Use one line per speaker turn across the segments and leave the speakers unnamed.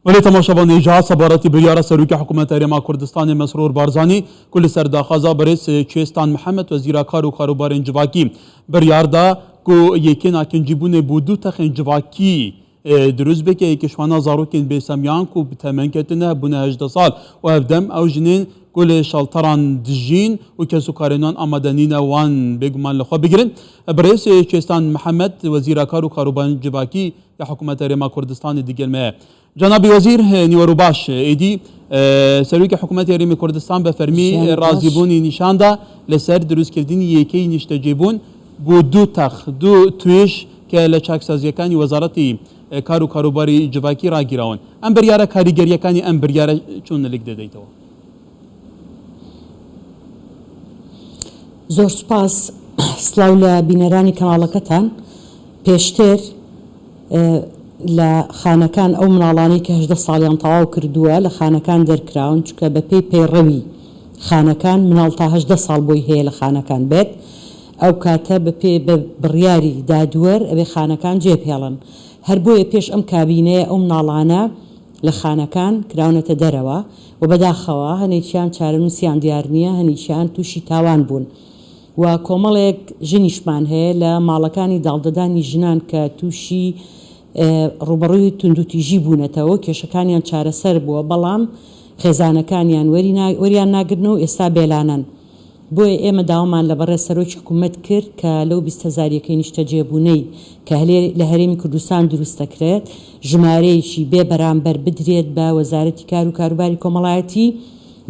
وەلێ تەماشاڤان هێژا سەبارەتی بریارە سەرۆکی حکوومەت هەرێما کوردستانێ مەسرور بارزانی ku li ser daxwaza birêz Çêstan Mihemed Wezîra Kar û Karûbarên Civakî biryar da ku yekê nakincîbûnê bo du texên civakî dirust bike yekê ji wana zarokên bêsemyan ku bi temen ketine bûne 18 sal û ev dem ew jinên ku li şalteran dijîn û kes û karên wan amade nîne wan bêguman li xwe bigirin. Birêz Çêstan Mihemed Wezîra Kar û Karûbarên Civakî ya Hikûmeta Herêma Kurdistanê digel me ye. Cenabê Wezîr nîwero baş êdî Serokê Hikûmetê Herêmê Kurdistan bi fermî razîbûnî nîşan da li ser dirûstkirdiinî yekeyî nîştecêbûn bo du tex, du twêj ke li çaksaziyekani Wezaretî Kar û Karûbarî Civakî ragîrawin. Em biryara karîgeriyekanî em biryara çûn lik dideytewe.
زۆر سوپاس سڵاو لە بینەرانی کەناڵەکەتان پێشتر لە خانەکان ئەو مناڵانەی کە 18 ساڵیان تەواو کردووە لە خانەکان دەرکراون چونکە بەپێی پەیڕەوی خانەکان مناڵ تا 18 ساڵ بۆی هەیە لە خانەکان بێت ئەو کاتە بەپێ بە بڕیاری دادوەر ئەبێ خانەکان جێبهێڵن هەر بۆیە پێش ئەم کابینەیە ئەو مناڵانە لە خانەکان کراونەتە دەرەوە و بەداخەوە هەنێکیان چارەنووسیان دیار نییە، هەنیکیان تووشی تاوان بوون و کۆمەڵێک ژنیشمان هەیە لە ماڵەکانی داڵدەدانی ژنان کە تووشی ڕووبەڕووی توندوتیژی بوونەتەوە و کێشەکانیان چارەسەر بووە، بەڵام خێزانەکانیان وەریان ناگرنەوە و ئێستا بێلانەن. بۆیە ئێمە داوامان لە بەڕێز سەرۆکی حکومەت کرد کە لەو 20 هەزار یەکەی نیشتەجێبوونەی کە لە هەرێمی کوردستان دروست دەکرێت ژمارەیەکی بێ بەرامبەر بدرێت بە وەزارەتی کار و کاروباری کۆمەڵایەتی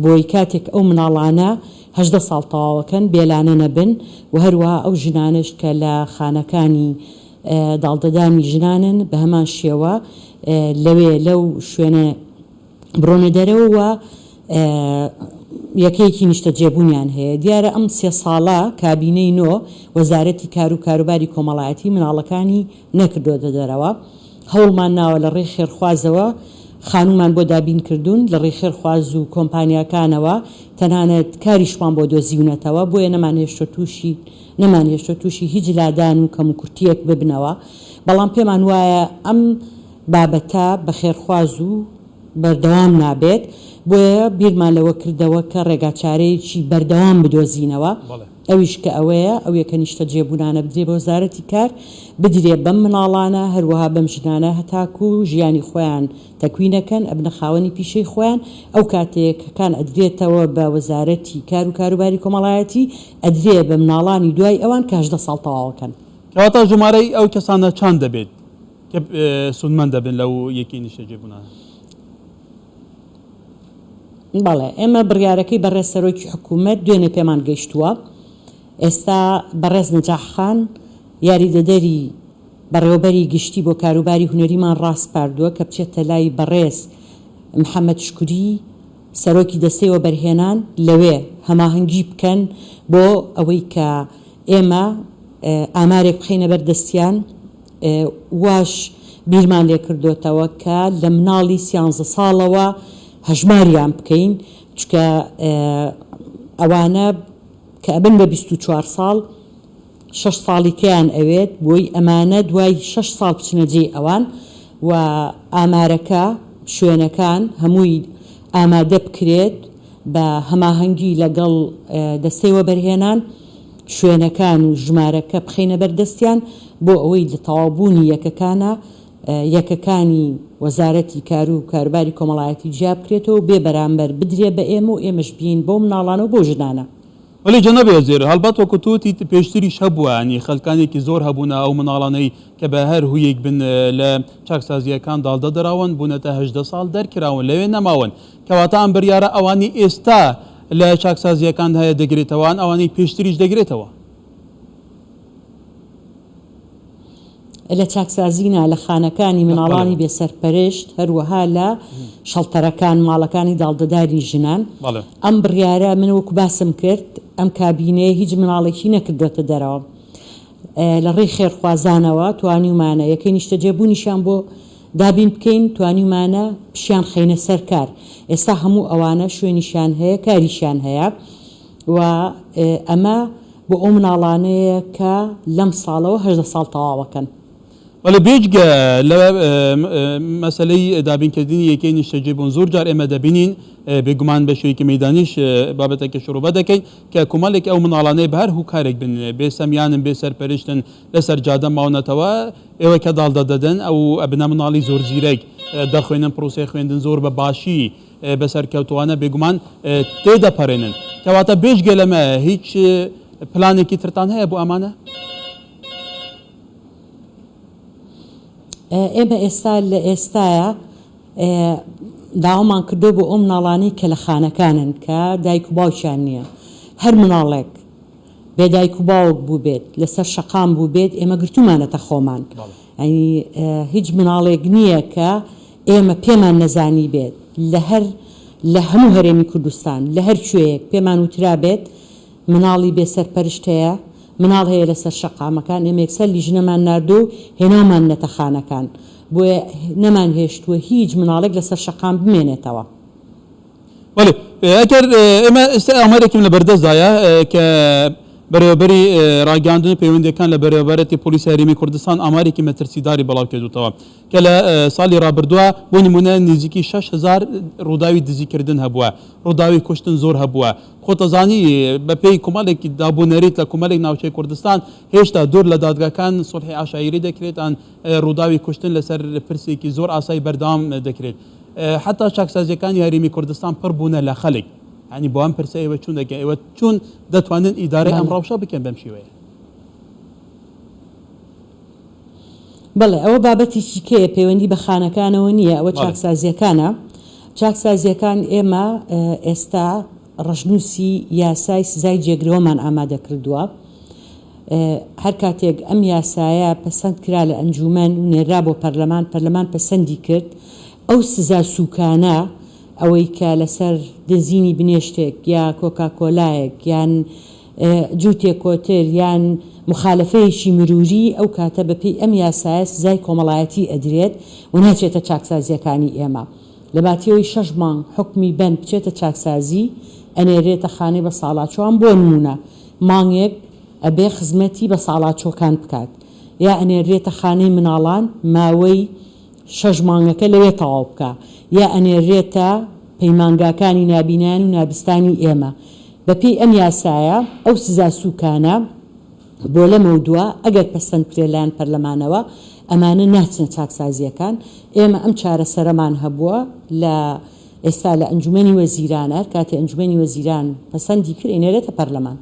بۆی کاتێک ئەو مناڵانە 18 ساڵ تەواوەکەن بێلانە نەبن و هەروەها ئەو ژنانەش کە لە خانەکانی داڵدەدانی ژنانن بە هەمان شێوە لەوێ لەو شوێنە بڕۆنە دەرەوە و یەکەیەکی نیشتەجێبوونیان هەیە. دیارە ئەم سێ ساڵە کابینەی نۆ وەزارەتی کار و کاروباری کۆمەڵایەتی مناڵەکانی نەکردۆتە دەرەوە. هەوڵمان ناوە لە ڕێی خێرخوازەوە خانوومان بۆ دابین کردوون، لە ڕێی خێرخواز و کۆمپانیاکانەوە تەنانەت کاریشمان بۆ دۆزیونەتەوە، بۆیە نەمانهێشتووە تووشی نەمانهێشتووە تووشی هیچ لادان و کەموکورتییەک ببنەوە. بەڵام پێمان وایە ئەم بابەتە بە خێرخواز و بەردەوام نابێت، بۆیە بیرمان لەوە کردەوە کە ڕێگاچارەیەکی بەردەوام بدۆزینەوە، ئەویش کە ئەوەیە ئەو یەکە نیشتەجێبوونانە بدرێ بە وەزارەتی کار، بدرێ بەم مناڵانە، هەروەها بەم ژنانە هەتاکوو ژیانی خۆیان تەکوینەکەن، ئەبنە خاوەنی پیشەی خۆیان، ئەو کاتە یەکەکان ئەدرێتەوە بە وەزارەتی کار و کاروباری کۆمەڵایەتی، ئەدرێ بە مناڵانی دوای ئەوان کە 18 ساڵ تەواوەکەن.
کەواتە ژمارەی ئەو کەسانە چەند دەبێت؟ کە سوودمەند دەبن لەو یەکەی نیشتەجێبوونانە؟
بەڵێ، ئێمە بڕیارەکەی بەڕێز سەرۆکی حکوومەت دوێنێ پێمان گەیشتووە. ئێستا بەڕێز نەجاح خان، یاریدەدەری بەڕێوەبەری گشتی بۆ کاروباری هونەریمان ڕاسپاردووە کە بچێتە لای بەڕێز محەمەد شکری، سەرۆکی دەستەی وەبەرهێنان، لەوێ هەماهەنگی بکەن بۆ ئەوەی کە ئێمە ئامارێک بخەینە بەر دەستیان. واش بیرمان لێ کردۆتەوە کە لە مناڵی سیانزە ساڵەوە هەژماریان بکەین چونکە ئەوانە کە ئەبن بە 24 ساڵ شەش ساڵیکەیان ئەوێت بۆی ئەمانە دوای شەش ساڵ بچنە جێی ئەوان و ئامارەکە شوێنەکان هەمووی ئامادە بکرێت بە هەماهەنگی لەگەڵ دەستەی وەبەرهێنان شوێنەکان و ژمارەکە بخەینە بەر دەستیان بۆ ئەوەی لە تەواوبوونی یەکەکانا یەکەکانی وەزارەتی کارو کاروباری کۆمەڵایەتی جیا بکرێتەوە و بێ بەرامبەر بدرێ بە ئێمە و ئێمەش بیەین بەو مناڵانە و بەو ژنانە.
بەلی جەنابی وەزیر، هەڵبەت وەکو تۆ وتیت پێشتریش هەبووە یانی خەلکانێکی زۆر هەبوونە ئەو مناڵانەی کە بە هەر هویەک بن لە چاکسازییەکان داڵدە دراون بوونەتە 18 ساڵ دەرکراون لەوێ نەماون کەواتە ئەم بریارە ئەوانی ئێستا لە چاکسازییەکان هەیە دەگرێتەوە یان ئەوانەی پێشتریش دەگرێتەوە؟
لە چاکسازی نا، لە خانەکانی مناڵانی بێ سەرپەرشت، هەروەها لە شەڵتەرەکان، ماڵەکانی داڵدەداری ژنان. ئەم بڕیارە من وەکو باسم کرد، ئەم کابینەیە هیچ مناڵێکی نەکردۆتە دەرەوە. لە ڕێی خێرخوازانەوە توانیومانە یەکەی نیشتەجێبوونیشیان بۆ دابین بکەین، توانیومانە پشیان خەینە سەر کار. ئێستا هەموو ئەوانە شوێنیشیان هەیە، کاریشیان هەیە و ئەمە بۆ ئەو مناڵانەیە کە لەم ساڵەوە 18 ساڵ تەواوەکەن.
بەڵێ بێجگە لە مەسەلەی دابینکردنی یەکەی نیشتەجێبوون زۆر جار ئێمە دەبینین بێگومان بە شێوەیەکی مەیدانیش بابەتەکە شرۆڤە دەکەین کە کۆمەڵێک ئەو مناڵانەی بە هەر هوکارێک بن بێ سەمیانن بێ سەرپەرشتن لەسەر جادە ماونەتەوە ئێوە کە داڵدە دەدەن ئەو ئەبنە مناڵی زۆر زیرەک دەخوێنن پرۆسەی خوێندن زۆر بە باشی بە سەرکەوتوانە بێگومان تێدەپەرێنن کەواتە بێجگە لەمە هیچ پلانێکی ترتان هەیە بۆ ئەمانە؟
ئێمە ئێستا لە ئێستایا داوامان کردووە بۆ ئەو مناڵانەی کە لە خانەکانن کە دایک و باوکیان نییە هەر مناڵێک بێ دایک و باوک بووبێت لەسەر شەقام بووبێت ئێمە گرتوومانەتە خۆمان یانی هیچ مناڵێک نییە کە ئێمە پێمان نەزانی بێت لە هەر لە هەموو هەرێمی کوردستان لە هەر کوێیەک پێمان وترابێت مناڵی بێ سەرپەرشت هەیە، مناڵ هەیە لەسەر شەقامەکان، ئێمە یەکسەر لیژنەمان ناردووە و هێناوماننەتە خانەکان، بۆیە نەمانهێشتووە هیچ مناڵێک لەسەر شەقام بمێنێتەوە.
بەڵێ ئەگەر ئێمە ئێستا ئامارێکم لە بەردەستدایە کە بەرێوەبەری ڕاگەیاندن و پەیوەندییەکان لە بەرێوەبەرەتی پۆلیسی هەرێمی کوردستان ئامارێکی مەترسیداری بڵاوکردووتەوە کە لە ساڵی ڕابردووە بۆ نموونە نزیکی 6000 ڕووداوی دزیکردن هەبووە، ڕووداوی کوشتن زۆر هەبووە، خۆتەزانی بەپێی کۆمەڵێک دابونەریت لە کۆمەلێک ناوچەی کوردستان هێشتا دوور لە دادگاکان سوڵحی عەشایری دەکرێت یان ڕووداوی کوشتن لەسەر پرسێکی زۆر ئاسایی بەردەوام دەکرێت حەتا چاکسازیەکانی هەرێمی کوردستان پڕ بوونە لە خەلک یانی بۆ ئەم پرسە ئێوە چون دەکەن ئێوە چون دەتوانن ئیدارەی ئەم ڕەوشە بکەن بەم شێوەیە؟
بەڵێ ئەوە بابەتێکی کەیە پەیوەندی بە خانەکانەوە نییە ئەوە چاکسازیەکانە چاکسازیەکان ئێمە ئێستا ڕەشنووسی یاسای سزای جێگرەوەمان ئامادە کردووە هەر کاتێک ئەم یاسایە پەسەند کرا لە ئەنجومەن و نێرا بۆ پەرلەمان پەرلەمان پەسەندی کرد ئەو سزا سوکانە ئەوەی کە لەسەر دزینی بنێشتێک یا کۆکاکۆلایەک یان جووتێک کۆتر یان موخالەفەیەکی مروری ئەو کاتە بە پێی ئەم یاسایە سزای کۆمەڵایەتی ئەدرێت و ناچێتە چاکسازیەکانی ئێمە لە باتی ئەوەی شەش مانگ حوکمی بەند بچێتە چاکسازی ئەنێرێتە خانەی بە ساڵاچوان بۆ نموونە مانگێک ئەبێ خزمەتی بە ساڵاچۆکان بکات یا ئەنێرێتە خانەی مناڵان ماوەی شەش مانگەکە لەوێ تەواو بکا یا ئەنێررێتە پەیمانگاکانی نابینایان و نابیستانی ئێمە. بە پێی ئەم یاسایە ئەو سزا سووکانە بۆ لەمەودوا ئەگەر پەسەند بکرێت لایەن پەرلەمانەوە ئەمانە ناچنە چاکسازییەکان. ئێمە ئەم چارەسەرەمان هەبووە لە ئێستا لە ئەنجومەنی وەزیران هەر کاتێ ئەنجومەنی وەزیران پەسەندی کرد ئەینێرێتە پەرلەمان.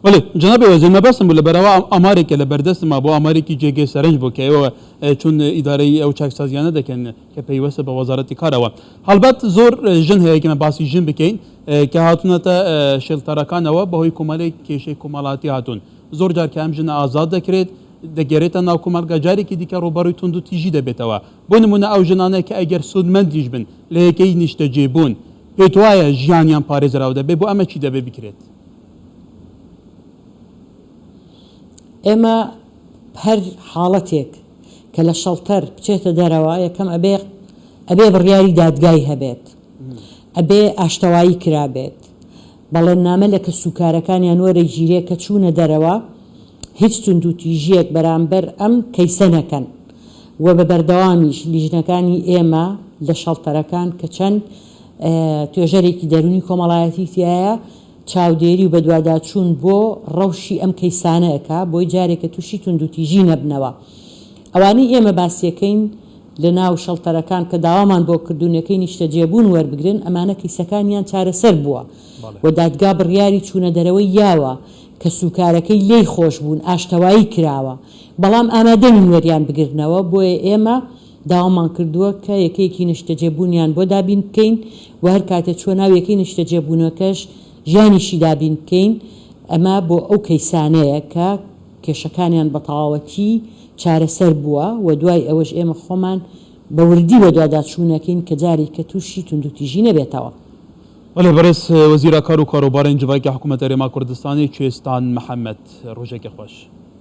بەڵێ جەنابی وەزیر مەبەستم بوو لەبەرئەوە ئامارێک کە لەبەردەستم مابوو ئامارێکی جێگەی سەرنج بوو کە ئێوە چۆن ئیدارەی ئەو چاکسازیانە دەکەن کە پەیوەستە بە وەزارەتی کارەوە هەڵبەت زۆر ژن هەیە کە باسی ژن بکەین کە هاتوونەتە شێلتەرەکانەوە بەهۆی کۆمەلێک کێشەی کۆمەڵاتی هاتوون زۆر جار کە ئەم ژنە ئازاد دەکرێت دەگەرێتە ناو کۆمەڵگا جارێکی دیکە ڕووبەڕووی توندوتیژی دەبێتەوە بۆ نمونە ئەو ژنانە کە ئەگەر سوودمەندیش بن لە یەکەی نیشتەجێبوون پێت وایە ژیانیان پارێزراو دەبێت بۆ ئەمە چی دەبێت بکرێت؟
ئێمە هەر حاڵەتێک کە لە شەڵتەر بچێتە دەرەوە یەکەم ئەبێ ئەبێ بڕیاری دادگای هەبێت ئەبێ ئاشتەوایی کرابێت بەڵێننامە لە کەسوکارەکانیان وەرەگیرێ کە چوونە دەرەوە هیچ توندوتیژیەک بەرامبەر ئەم کەیسە نەکەن و بە بەردەوامیش لیژنەکانی ئێمە لە شەڵتەرەکان کە چەند توێژەرێکی دەروونی کۆمەڵایەتی تیایە چاودێری و بەدواداچوون بۆ ڕەوشی ئەم کەیسانە ئەکا بۆی جارێکە توشی توندوتیژی نەبنەوە. ئەوانەی ئێمە باسیەکەین لە ناو شەڵتەرەکان کە داوامان بۆ کردوون یەکەی نیشتەجێبوون وەربگرن ئەمانە کەیسەکانیان چارەسەر بووە و دادگا بڕیاری چوونە دەرەوەی یاوە کەسوکارەکەی لێی خۆش بوون ئاشتەوایی کراوە بەڵام ئامادە نین وەریان بگرنەوە بۆیە ئێمە داوامان کردووە کە یەکەیەکی نیشتەجێبوونیان بۆ دابین بکەین و هەر کاتێ چووە ناو یەکەی نیشتەجێبوونەکەش ژیانیشی دابین بکەین، ئەمە بۆ ئەو کەیسانەیە کە کێشەکانیان بە تەواوەتی چارەسەر بووە و دوای ئەوەش ئێمە خۆمان بە وردی بەدواداچوونەکەین کە جارێکە تووشی توندوتیژی نەبێتەوە.
بەڵێ بەڕێز وەزیرا کار و کاروبارێن جڤاکی حکوومەت هەرێما کوردستانێ کوێستان محەمەد ڕۆژێکێ خوەش.